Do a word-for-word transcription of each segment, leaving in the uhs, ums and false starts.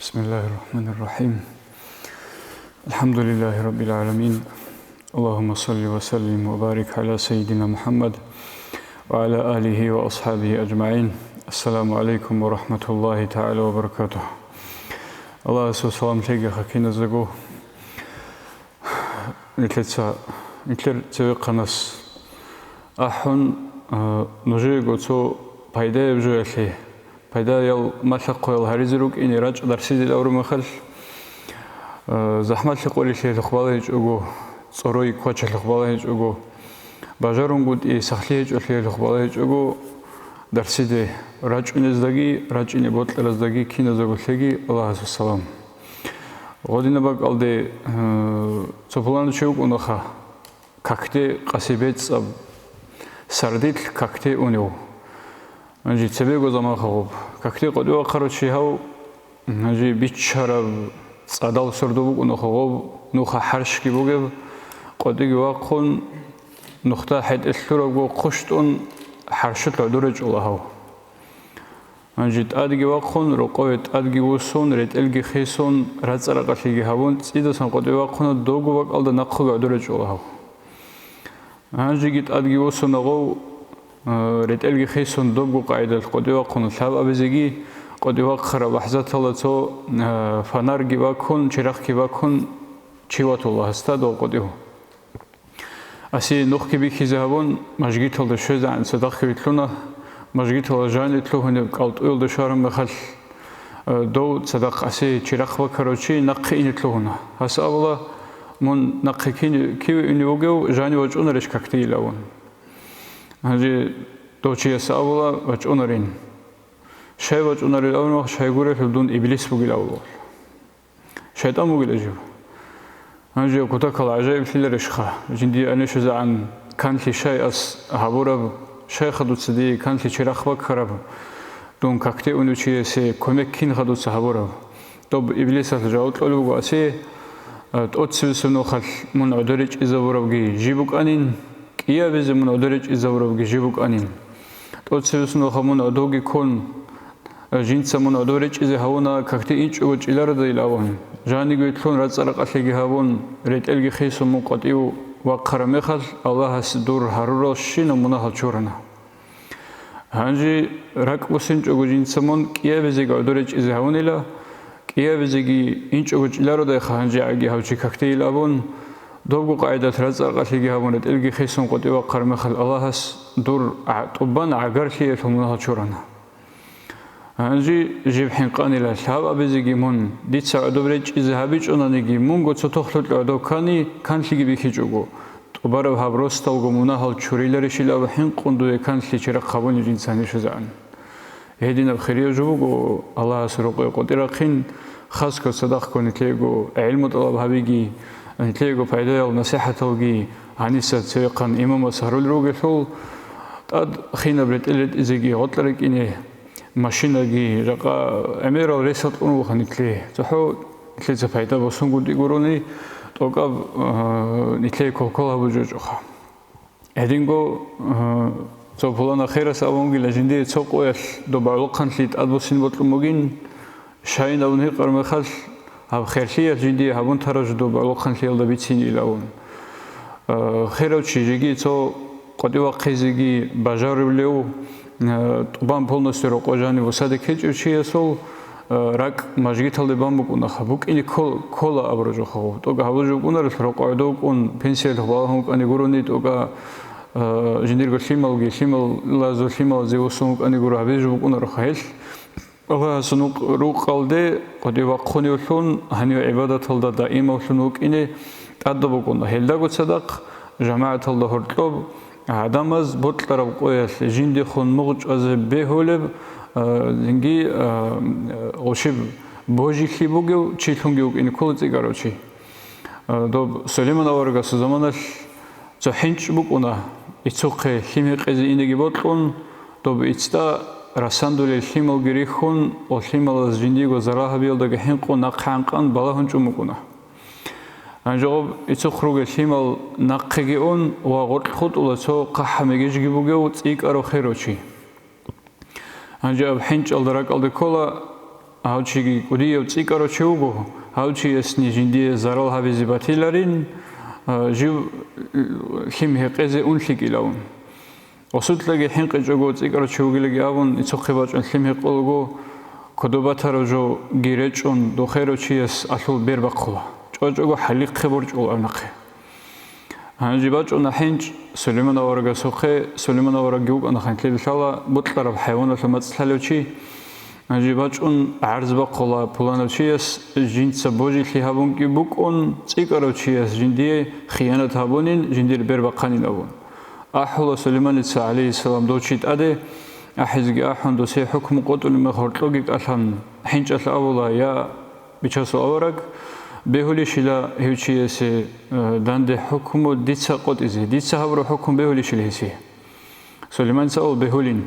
بسم الله الرحمن الرحيم. الحمد لله رب العالمين. اللهم صل وسلم وبارك على سيدنا محمد وعلى آله وأصحابه أجمعين. السلام عليكم ورحمة الله تعالى وبركاته. Аллагьасул салам лъеги хакиназего. Нилъеца, нилъер цевехъанас ахӀун, а, нужеего цо пайдаяб жоялъе, пайдаял малъа-хъваял гьаризе рукӀине рачӀ дарсизе авураб мехалъ, а, захӀмалъи къорилъиялъухъ балагьичӀого, цӀорой квачалъухъ балагьичӀого, бажарунгутӀи сахлъи гьечӀолъиялъухъ балагьичӀого, дарсиде рачӀунездаги, рачӀине бокьараздаги киназего лъеги Аллагьасул салам. Гъодинаб бакӀалде, э, цо пуланав чи вукӀунаха, какде къаси бецӀаб, сардилъ какде унев. Гьанже цебего заман хагъуб. Какде къотӀи вахъарав чи гьав, гьанже биччараб цӀадал сордо букӀунаха гъоб, нуха хӀарщги бугеб, къотӀиги вахъун, нухда хӀетӀе лъурабго хъущтӀун, хӀарщулъ гӀодор речӀула гьав. Гьанже тӀадги вахъун, рокъове тӀадги вуссун, ретӀелги хисун, рацӀа-ракъалъиги гьабун, цӀидасан къотӀи вахъуна, дого бакӀалда нахъеги гӀодор речӀула гьав. Гьанжеги тӀадги вуссуна гъов, а, ретӀелги хисун, добго къайдалъ къотӀи вахъуна лъабабизеги, къотӀи вахъараб лахӀзаталда цо, а, фонарги бакун, чирахъги бакун, чи ватула гьасда дов къотӀив. Асе нухги бихьизе гьабун, мажгиталда щвезегӀан цадахъги вилълъуна, мажгиталда жани лъугьунеб кӀалтӀуялда щвараб мехалъ, э, дов цадахъ асе чирахъ бакарав чи нахъе ине лъугьуна. Гьас абула, мун нахъе кин-, киве ине вугев, жани вачӀунарищ какде илавун. Гьанже дов чияс абула, вачӀунарин. Щай вачӀунарил абунмах, щай гурелъул дун иблис бугил абулев. ШайтӀан вугила жив. Гьанже кутакал гӀажаиблъиларищха, жиндие анищезегӀан канлъи щай ас гьабураб, щайха дуца дие канлъи чирахъ баккараб, дун какде унев чиясе кумек кинха дуца гьабураб? Доб иблисалъ жаваб кьолеб буго асе, а, тӀоцебесеб нухалъ мун гӀодор речӀизабурабги жи букӀанин, кӀиабизе мун гӀодор речӀизабурабги жи букӀанин. ТӀоцебесеб нухалъ мун гӀодовги ккун, Жинца мун гӀодов речӀизе гьавуна, какде инчӀого чӀилародайилан. Жаниго итлъун рацӀа-ракъалъиги гьабун, ретӀелги хисун мун къватӀив вахъараб мехалъ, Аллагьас дур гьаруралщинаб мунагьал чурана. Гьанже ракӀ бусинчӀого жинца мун кӀиабизеги гӀодов речӀизе гьавунила, кӀиабизеги инчӀого чӀилародайха гьанже гӀаги гьав чи какдейил абун, добго къайдалъ рацӀа-ракъалъиги гьабун, ретӀелги хисун къватӀив вахъараб мехалъ, Аллагьас дур гӀа-, тӀубан гӀагарлъиялъул мунагьал чурана. Гьанже жиб хӀинкъанила лъаб абизеги мун, дица гӀодоб речӀчӀизе гьабичӀонаниги, мунго цо тохлъукьа гӀодоб ккани, канлъиги бихьичӀого, тӀубараб гьаб росдалго мунагьал чуриларищил абу хӀинкъун дуе канлъи чирахъ гьабуни жинца гьанишезегӀан. Гьединаб хирияб жо буго, Аллагьас рокъой къотӀи рахъин, хасго цадахъго нилъего гӀилму тӀалаб гьабиги, нилъего пайдаял насихӀаталги, гьаниса цевехъан имамас гьарулел ругелъул, тӀад хинаб ретӀел ретӀизеги гъоркьа рекӀине, машинаги, жакъа гӀемерал ресал кьун вуха нилъее. ЦохӀо нилъеца пайда босунгутӀи гурони, тӀокӀаб, а, нилъее кол-кол гьабужичӀоха. Гьединго, а, цо пулан ахирас абунгила жиндие цо къоялъ доб гӀолохъанлъи тӀадбуссин бокьун бугин, Щайин абун гьикъар мехалъ, гьаб херлъиялъ жиндие гьабун тараб жо доб гӀолохъанлъиялда бицинилавун. Э, херав чи жеги цо къватӀивахъизеги бажарулев, э, тӀубан полностью рокъо жанив вусадек гьечӀев чиясул, э, ракӀ мажгиталде бан букӀунаха, букӀине ккол-, ккола абураб жо хъугъу. ТӀокӀа гьабулеб букӀунарелъ рокъо гӀодов вукӀун, пенсиялъухъ балагьун вукӀани гурони, тӀокӀа, э, жиндирго лъималги, лъималазул лъималазе вуссун вукӀани гуро, гьабизе жо букӀунароха гьелъ. Аллагьас нух-, рукъалде къватӀивахъуневлъун, гьанив гӀибадаталда даимавлъун вукӀине тӀадаб букӀуна. Гьелдаго цадахъ жамагӀаталда гьоркьоб гӀадамаз бокьараб къоялъ жиндехун мугъ чӀвазе бегьулеб, а, цинги, а, гъушиб божилъи бугев чилъунги вукӀине ккола цӀикӀкӀарав чи. А, доб Сулейман аварагасул заманалъ цо хӀинчӀ букӀуна, ицухъе лъим гьекъезе инеги бокьун, доб иццда расандулел лъималги рихьун ва лъималаз жиндиего зарал гьабиялдаги хӀинкъун нахъе гӀанкъан балагьун чӀун букӀуна. Гьанже гъоб ицухъ ругел лъимал нахъеги ун ва гъоркь хутӀула цо хъахӀаб мегежги бугев цӀикӀкӀарав херав чи. Гьанже аб хӀинчӀалда ракӀалде ккола, Гьав чиги кӀудияв цӀикӀкӀарав чи вуго, гьав чиясни жиндие зарал гьабизе батиларин, а, жив лъим гьекъезе ун лъикӀилавун. Осулъаги хӀинкъичӀого цӀикӀкӀарав чи вугилаги абун, ицухъе бачӀун лъим гьекъолаго, кодоб батарав жоги речӀчӀун, дохерав чияс алъул бер бахъула. ЧӀвачӀого хӀалихъе борчӀул абнахъе. Гьанже бачӀуна хӀинчӀ Сулейман аварагасухъе, Сулейман аварагги вукӀана ханлъи лъала бокьараб хӀайваналъул мацӀ лъалев чи. Гьанже бачӀун гӀарз бахъула пуланав чияс, жинца божилъи гьабунги букӀун, цӀикӀкӀарав чияс жиндие хиянат гьабунин, жиндир бер бахъанин абун. Ахула Сулейманица, гӀалейхиссалам, дов чи тӀаде, ахӀизеги ахӀун, досие хӀукму къотӀулеб мехалъ гьоркьоги кӀалъан, хӀинчӀалъ абула: «Я, Бичасул авараг, бегьулищила гьев чиясе, э, данде хӀукму дица къотӀизе, дица гьабураб хӀукму бегьулищила гьесие?» Сулейманица абула: «Бегьулин».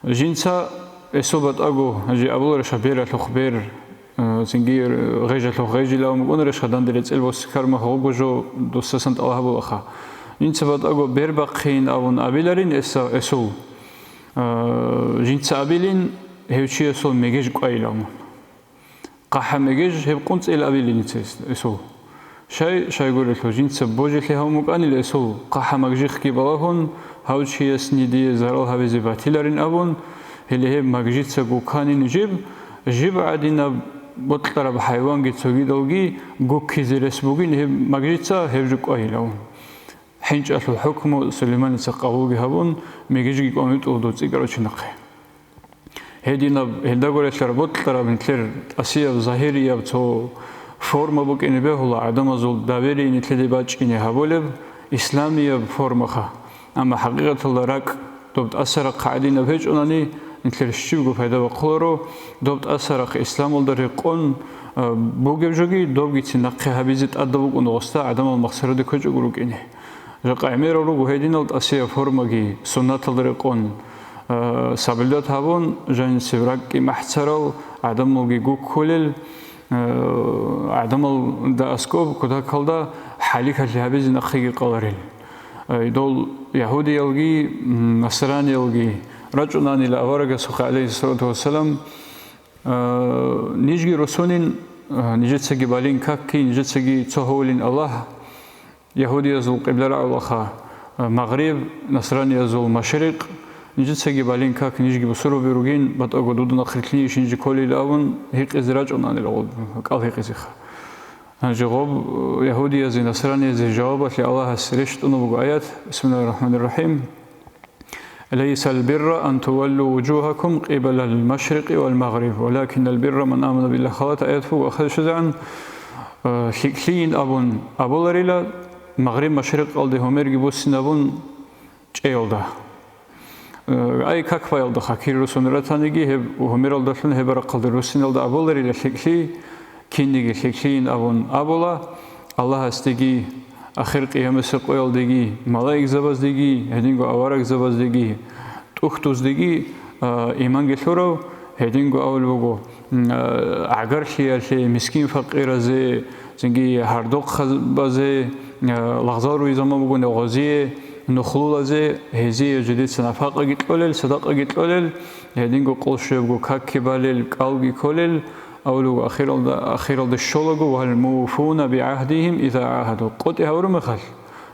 Жинца эсул батӀаго, жи абуларищха, бералъухъ бер, э, цинги гъежалъухъ гъежилан мукӀунарешха, данде рецӀел босикарма гьогожо досдасан тӀалаб гьабулаха. Жинца батӀаго бер бахъин абун абиларин эса-, эсул, э, жинца абилин, гьев чиясул мегеж кӀвайилан. ХъахӀа мегеж гьеб къунцӀил абилин эсул. Щай, щайгурелъул, жинца божилъи гьавун букӀанила эсул, хъахӀа магжихъги балагьун, гьав чиясни дие зарал гьабизе батиларин абун, гьеле гьеб магжица гуканин жиб, жиб гӀадинаб бокьараб хӀайванги цогидалги гуккизе рес бугин гьеб магжица гьеб жо кӀвайилавун. ХӀинчӀалъул хӀукму Сулейманица къабулги гьабун, мегежги кӀван витӀула дов цӀикӀкӀарав чинахъе. Гьединаб, гьелдаго релълъараб бокьараб нилъер тӀасияб, загьирияб цо форма букӀине бегьула, гӀадамазул доверие нилъеде бачӀине гьабулеб исламияб формаха. Амма хӀакъикъаталда ракӀ доб тӀасарахъ гӀадинаб гьечӀонани, нилъер щибго пайда бахъуларо, доб тӀасарахъ исламалда рекъон, а, бугеб жоги, добгицин нахъе гьабизе тӀадаб букӀун гъосда гӀадамал махсараде ккечӀого рукӀине. Жакъа гӀемерал руго гьединал тӀасияб формаги, суннаталда рекъон, э, соблюдать гьабун, жанисеб ракӀги махӀцарал, гӀадамалги гуккулел, э, гӀадамалда аскӀоб кутакалда хӀалихьалъи гьабизе нахъеги къаларел. Э, дол ягьудиялги, м, насраниялги рачӀунанила аварагасухъе, гӀалайгьиссалату вассалам, э, нижги русунин, э, нижецаги балин какги, нижецаги цо гьавулин Аллагь. Ягьудиязул къибла рагӀулаха, э, магъриб, насраниязул машрикъ, нижецаги балин как, нижги бусурбаби ругин, батӀаго дуда нахъ рилълъинищ нижи кколейилан абун, гьикъизе рачӀунанила гъоб, кӀал гьикъизеха. Гьанже гъоб, э, ягьудиязе, насраниязе жавабалъе Аллагьас рещтӀунаб буго аят, Бисмиллагьир рахӀманир рахӀим. «ليس البر أن تولوا وجوهكم قبل المشرق والمغرب ولكن البر من آمن بالله» халат аят буго, ахирщизегӀан, э, лъикӀлъийин абун абуларила, магъриб-машрикъалде гьумерги буссинабун чӀеялда. Э, ай как баялдаха, кир русун ратаниги, гьеб гьумералдалъун гьеб рахъалде руссиналда абуларила лъикӀлъи, кинниги лъикӀлъийин абун абула, Аллагьасдеги, ахир къиямасеб къоялдеги, малаикзабаздеги, гьединго аварагзабаздеги, тӀухьдуздеги, а, иманги лъурав, гьединго абулеб буго, м, а, гӀагарлъиялъе, мискин-факъиразе, цинги гьардухъабазе, а, лагъзал руй заман бугони гъозие, нухлулазе, гьезие жидеца нафакъаги кьолел, садакъаги кьолел, гьединго къолъ щвебго какги балел, кӀалги кколел, Авлуго ахиралда, ахиралда щолаго: «والموفون بعهدهم إذا عاهدوا», къотӀи гьавураб мехалъ,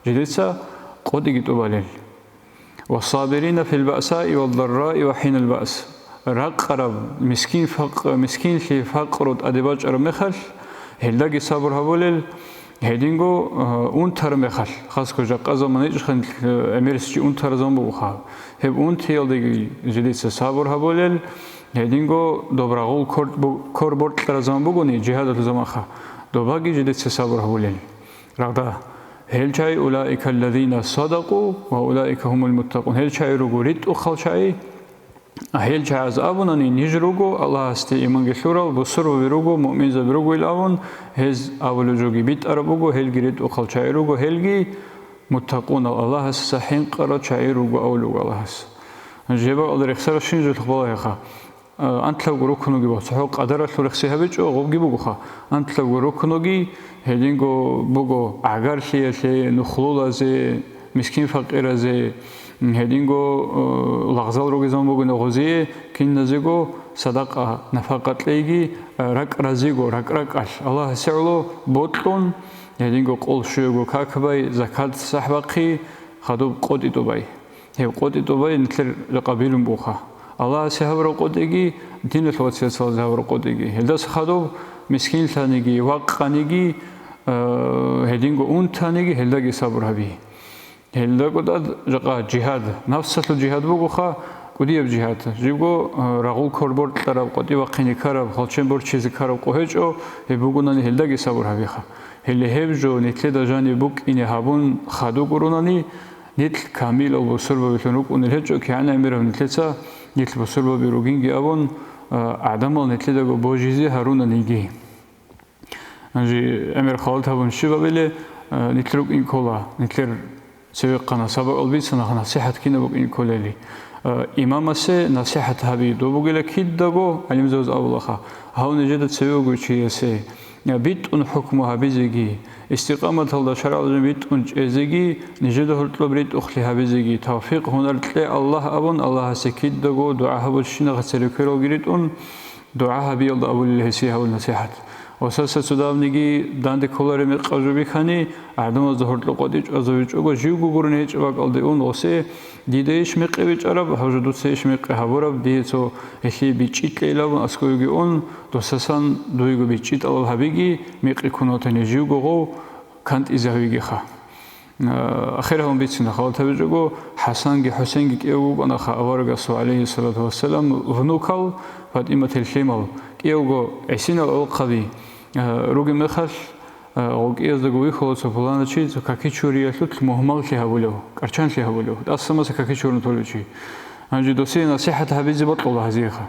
жидеца къотӀиги тӀубалел. «والصابرين في البأساء والضراء وحين البأس», ракъараб, мискин факъ-, мискинлъи факъру тӀаде бачӀараб мехалъ, гьелдаги сабур гьабулел, гьединго, э, унтараб мехалъ, хасго жакъа заман гьечӀоха, э, гӀемерисев чи унтараб заман бугоха, гьеб унтиялдаги жидеца сабур гьабулел, гьединго доб рагъул кор-, бу-, кор боркьараб заман бугони, жигьадалъул заманха, добаги жидеца сабур гьабулел. Рагъда, гьел чагӀи: «أولئك الذين صدقوا وأولئك هم المتقون». Гьел чагӀи руго ритӀухъал чагӀи. Гьел чагӀаз абунани, ниж руго Аллагьасде иманги лъурал, бусурбаби руго, муъминзаби руго ил абун, гьез абулеб жоги битӀараб буго, гьелги ритӀухъал чагӀи руго, гьелги муттакъунал, Аллагьасдаса хӀинкъарал чагӀи руго абулеб Аллагьас. Жеба алда рехсарал щинжулъ балагьеха. А, антлъабго рукнуги буго, цохӀо къадаралъул рехси гьабичӀо, гъобги бугоха. Антлъабго рукнуги гьединго буго: гӀагарлъиялъе, нухлулазе, мискин-факъиразе, Гьединго, э, лагъзал ругезабун бугин гъозие, киназего садакъа, нафакъа кьейги, э, ракӀ разиго, ракӀ-ракӀалъ, Аллагьасе гӀоло бокьун, гьединго къол щуего как бай, закат сахӀ бахъи, хадуб къотӀи тӀубай. Гьеб къотӀи тӀубай нилъер жакъа билун буха. Аллагьасе гьабураб къотӀиги, диналъ вациясалазе гьабураб къотӀиги. Гьелдаса хадуб мискинлъаниги, вакъаниги, э, гьединго унтаниги, гьелдаги сабур гьаби. Гьелдаго тӀад жакъа жигьад, нафсалъул жигьад бугоха, кӀудияб жигьад. Жибго, э, рагъул кор боркьараб, къотӀи вахъине ккараб, хвалчен борчизе ккараб къо гьечӀо, гьеб бугонани гьелдаги сабур гьабиха. Гьеле гьеб жо нилъеда жаниб букӀине гьабун хадуг гуронани, нилъ камилал бусурбабилъун рукӀунел гьечӀо, кигӀан гӀемерав нилъеца нилъ бусурбаби ругинги абун, э, гӀадамал нилъедаго божизе гьарунаниги. Гьанже гӀемер халат гьабун щиб абиле, э, нилъ рукӀин ккола, нилъер цевехъана сабакъал бицана, насихӀат кинаб букӀин кколели. Э, имамасе насихӀат гьаби, доб бугила кидаго гӀалимзабаз абулаха, гьав нижеда цеве вугев чиясе, э, битӀун хӀукму гьабизеги, истикъаматалда шаргӀалда битӀун чӀезеги, нижеда гьоркьоб ритӀухълъи гьабизеги, тавфикъ гьунар кье Аллагь абун, Аллагьасе кидаго дугӀа гьабулщинахъе цере квералги ритӀун, ДугӀа гьабиялда абулел гьесие гьабул насихӀат. Ва саса цо давниги данде кколареб мекъаб жо бихьани, гӀадамазда гьоркьоб къватӀив чӀвазавичӀого, живго гурони гьечӀеб бакӀалде ун гъосе, дида иш мекъи бичӀчӀараб, гьав жо дуца иш мекъи гьабураб, дие цо гьелъие бичӀчӀи кьейилабун аскӀовеги ун, досасан дуего бичӀчӀи тӀалаб гьабиги, мекъи ккун ватани живго гъов кантӀизе гьавигиха. Э, ахир гьавун бицина, халат гьабичӀого, ХӀасанги ХӀусейнги кӀиявго вукӀанаха аварагасул, гӀалайгьиссалату вассалам, внукал ФатӀиматил лъимал, кӀиявго гӀисинал гӀолохъаби, э, ругеб мехалъ, э, гъов кӀияздаго вихьула цо пуланав чи, цо каки чуриялъулъ мугьмаллъи гьабулев, кӀарчанлъи гьабулев, тӀаса-маса каки чурун толев чи. Гьанже досие насихӀат гьабизе бокьула гьазиеха.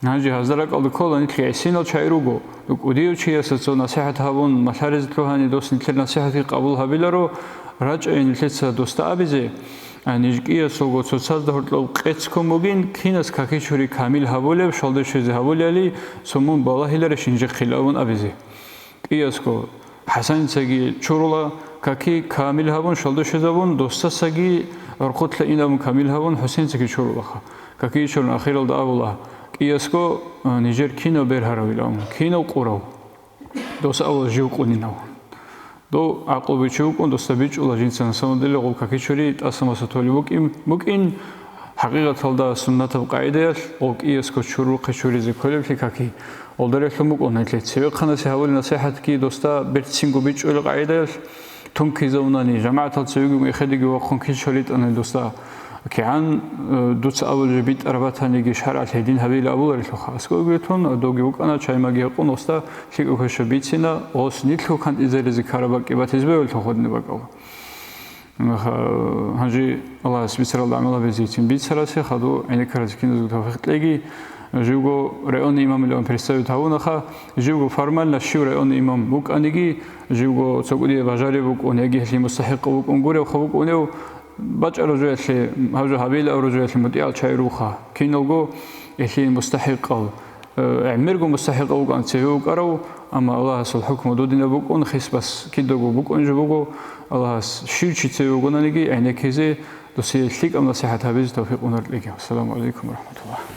Гьанже гьазда ракӀалда ккола нилъ гӀисинал чагӀи руго. КӀудияв чиясда цо насихӀат гьабун, малъаризе лъугьани дос нилъер насихӀатги къабул гьабиларо, рачӀайин нилъеца досда абизе, а, ниж кӀиясулго цоцазда гьоркьоб къеццун бугин, кинас каки чури камил гьабулеб, щвалде щвезе гьабулебали, цо мун балагьиларищ жинжехъин абун абизе. КӀиясго ХӀасаницаги чурула, каки камил гьабун, щвалде щвезабун, досдасаги гӀурхъулъа инабун камил гьабун, ХӀусейнцаги чурулаха. Каки чурун ахиралда абула, кӀиясго, а, нижер кинав бергьаравилан, кинав къурав? Дос абула жив къунинав. Дов гӀакълу бичи вукӀун, досда бичӀчӀула жинца, на самом деле, гъов каки чури тӀаса-маса толеб букӀин, букӀин, ХӀакъикъаталда суннатаб къагӀидаялъ, гъов кӀиясго чурухъе чуризе кколеблъи каки. Гъолдарелъун букӀун гьелъе цевехъанасе гьабулеб насихӀатги досда берцинго бичӀчӀулеб къагӀидаялъ, тункизавунани, жамагӀатал цевеги мехедеги вахъун кин чоритӀани досда. КигӀан, э, дуца абулеб битӀараб батаниги шаргӀалъ гьедин гьабила абуларелъулха. АскӀовеги тун, доги вукӀана, чай-маги гьекъун, гъосда лъикӀаб квеша бицина, гъос нилъго кантӀизаризе ккараб бакӀи батизе бегьулелъул гьодинаб бакӀалда. Гьанже Аллагьас бицаралда гӀамал гьабизе гьечӀин бицарасе, хадув гӀенеккарасе киназего тавфикъ кьеги. Живго районный имамилан представить гьавунаха, живго формально щив районный имам вукӀаниги, живго цо кӀудияб бажариб букӀун яги гьелъие мустахӀикъав вукӀун гуревха вукӀунев, бачӀараб жоялъе, гьаб жо гьабейилаб жоялъе мутӀигӀал чагӀи руха, киналго гьелъие мустахӀикъал. Э, гӀемерго мустахӀикъав вукӀан цеве вукӀарав, амма Аллагьасул хӀукму додинаб букӀун, хисбас кидаго букӀун жо буго. Аллагьас щив чи цеве вугонаниги гӀенеккизе, досие лъикӀаб насихӀат гьабизе тавфикъ гьунар кьеги. Ассаламу гӀалайкум ва рахӀматуллагь.